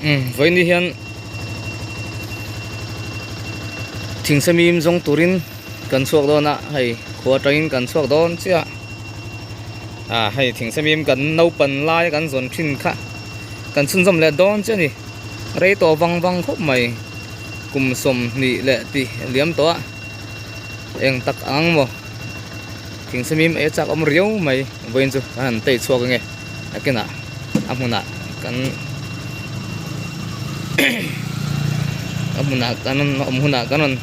Umm vawiin hian thingsamim zawng turin kan chhuak dawn a hei khua atangin kan chhuak dawn chiah a ah hei thingsamim kan naupan lai kan zawn thin kha kan chhunzawm leh dawn chiah a ni rei tawh vang vang khawp mai kum sawmhnih leh tih liam tawh a eng tak ang maw thingsamim ei chak awm riau mai vawiin chu kan han tei chhuak ange nakinah a hmunah kan a hmunah kan awm hunah kan rawn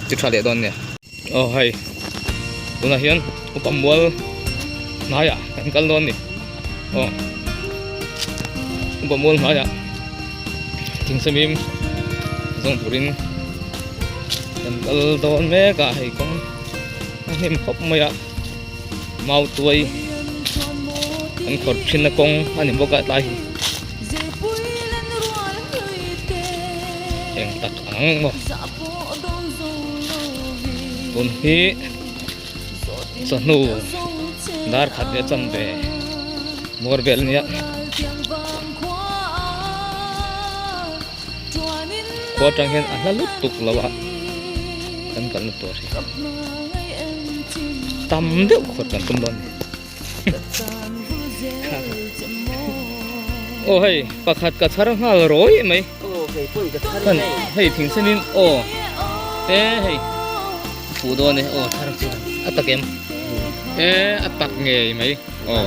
ti tha leh dawn nia aw hei tunah hian upa mual hnaiah kan kal dawn a ni aw upa mual hnaiah thingsamim zawng turin kan kal dawn mek a hei kawng a hnim khawp mai a. Mau tuai an khawrh thin a kawng a ni bawk a tlai hi eng tak ang maw tun hi chawhnu dar khat leh chan ve bawr vel a nia khua atang hian a hla lutuk lo a kan kalna tur hi. Tam deuh khawt kan tum dawn ni. Aw hei pakhat ka chhar nghal rawi mai. Kan hei thing senin aw e hei fuh dawn e aw chhar chu a tak em e a tak ngei mai aw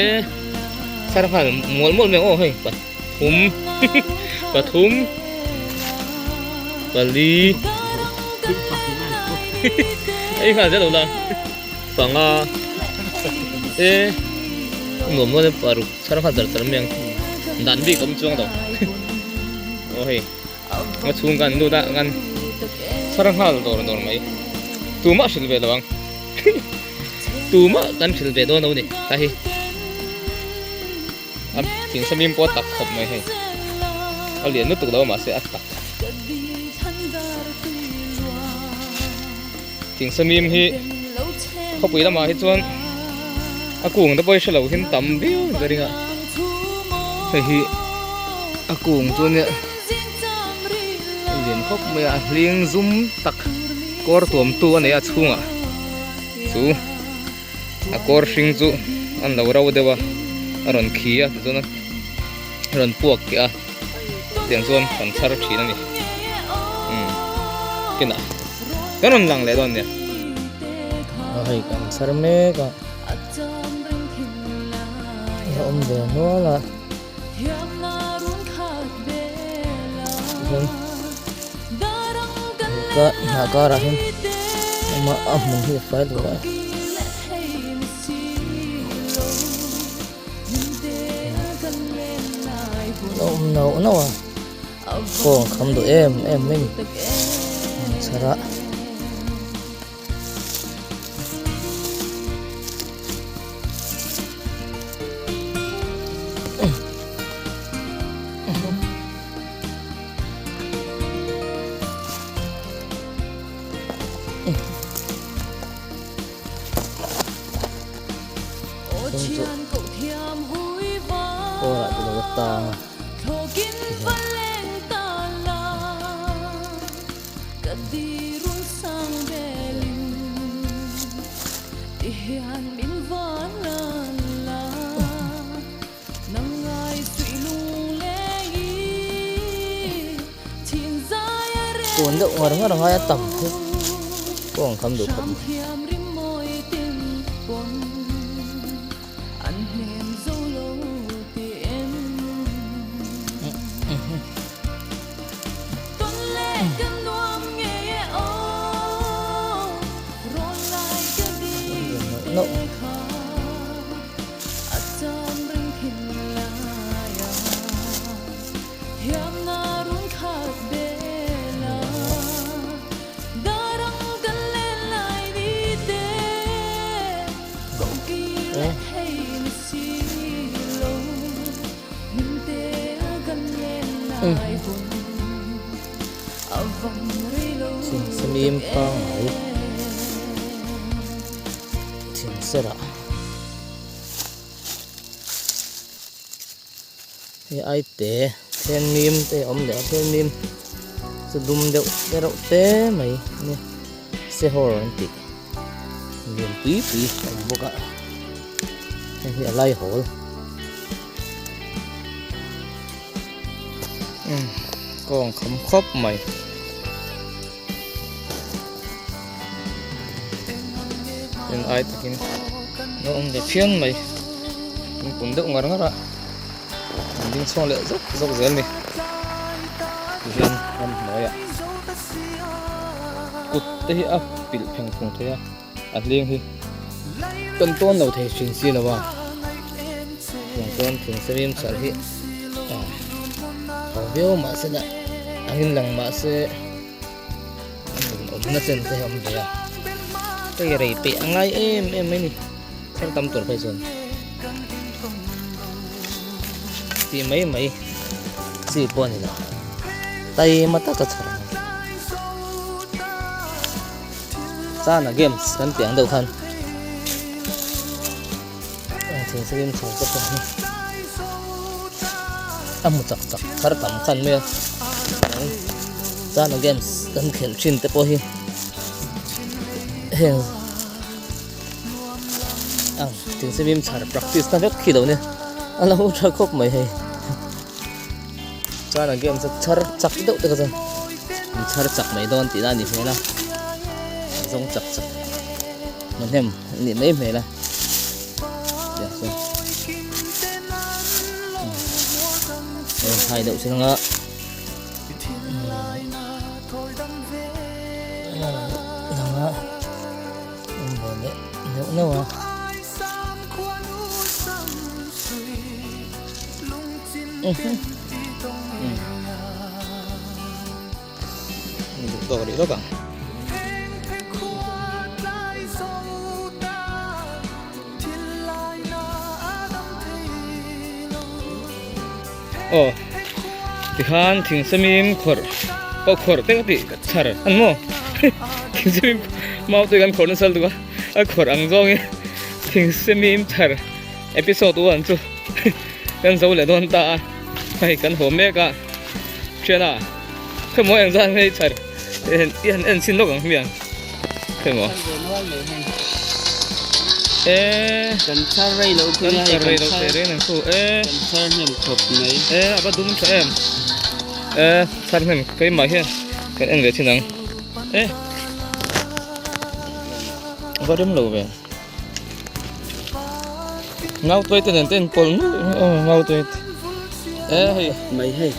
e chhar nghal mual mual mai aw hei pathum pathum pali ei nghal zel lo la panga e nuam nuam e paruk chhar nghal char char mai ang dan bik awm chuang lo aw hei a chhung kan lut a kan chhar nghal dawr dawr mai tumah hrilh ve lo ang tumah kan hrilh ve dawn lo ni ta hi. A thing samim pawh a tak khawp mai hei a lian lutuk lo mahse a tak thing samim hi khawpui lamah hi chuan a kung te pawh hi hrelo hin tam viau ka ring a hei hi a kung chu nia a lian khawp mai a a hling zum tak kawr tuam tu a nei a chhungah chu. A kawr hring chu an lo ro deuh a a rawn khi a tichuan a rawn puak keh a tiang chuan kan chhar thin a ni umm kinah kan rawn lang leh dawn nia. A hei kan chhar mek a a awm ve nual a tichuan ka hnah karah hian a hmun hi a fai lo a. A awm nauh nauh a kawng a kham duh em em mai a ni chhar a. Kawrah te lo la tang a Kawn deuh ngar ngar a ngai a tam hi kawng kham duh khawp mai. Thingsamim pangngai thingserah. Hei aite then mim te a awm leh a then mim chu dum deuh te reuh te mai a nia sehawr an tih lian pui pui a awm bawk a hei hi a lai hawl umm kawng kham khawp mai. En ai takin a awm ve phian mai in kun deuh ngar ngar a an ding chhuak leh zawk zawk zel ni tihian ramhnuaiah kut te hi a pilh pheng phung thei a a hling hi kan tawn lo thei thin si lo a chung chuan thing sarim char hi a viau mahse lah angin lang mahse. Awmna chen te hi a awm ve a hei rei peih a ngai em em mai ni thar tam tur phei chuan tih mai mai chi pawh a ni lo taima taka chhar a ni chana games kan tih ang deuh khan thing salim chhar te pawh hi a hmu chak chak thar tam khan mai a chana games kan khelh thin te pawh hi heng ang thing salim chhar practice na vek khi lo nia a lo tha khawp mai hei chana games a chhar chak deuh te kha chuan an chhar chak mai dawn tih na a ni hmel a zawng chak chak hnem a nih mai hmel a tiang chuan hei hai deuh chu anga anga an vawn leh neuh neuh a. Duh tawk rih lawk ang. Aw tikhan thingsamim khawrh pawh khawrh te ka tih chhar an maw thingsamim mau te kan khawrh nasa lutuk a a khawrh ang zawngin thingsamim chhar episode one chu kan zo leh dawn ta a hei kan haw mek a thiana. Khemaw eng zan hei chhar i han en chhin lawk ang hmiang khemaw e kan chhar rei lo kan chhar rei lo teh reng ang khu e kan chhar hnem khawp mai e a va dum tha em e chhar hnem keimah hian kan en ve thin ang e a va rem lo ve ngau tuai te nen te inpawlh nuai ngau tuai e hei mai hei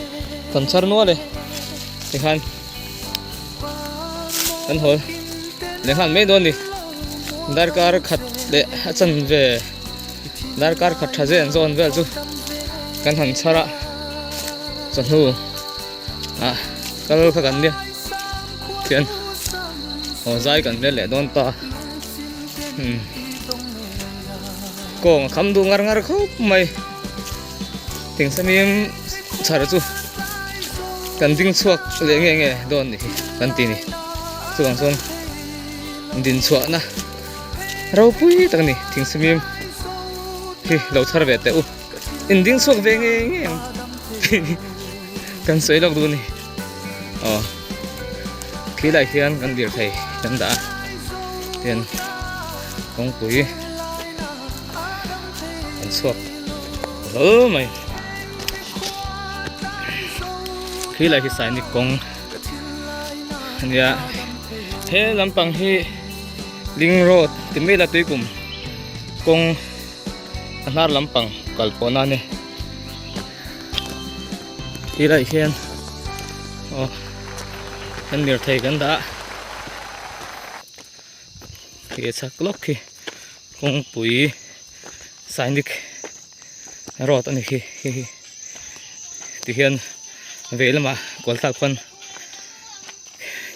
kan chhar nual e tikhan kan hawl leh nghal mai dawn ni darkar khat leh a chan ve darkar khat tha zen zawn vel chu kan han chhar a chawhnu ah kal kha kan nia khian aw zai kan vel leh dawn ta umm kawng a kham duh ngar ngar khawp mai thingsamim chhar chu kan ding chhuak leh nge nge dawn ni hi kan ti ni chuvang chuan din chhuahna ropui tak a ni thingsamim hi lo chhar ve teh u in ding chhuak ve nge nge ang kan sawi lawk duh a ni aw khilai khian kan dir thei kan dah a tian kawngpui an chhuak hlawl mai khilai hi sainik kawng ania he lampang hi ling road ti mai la tuikum kawng a hnar lampang kal pawh na a ni tilai hian aw kan lirthei kan dah a khi chak lawk khi kawngpui sainik road a ni khi khi hi tihian vei lamah kual thlak pawn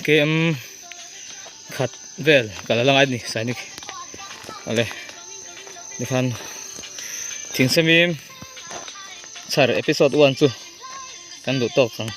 km khat vel kal a la ngai a ni sainik awle tikhan thingsemim chhar episode one chu kan duh tawk ang.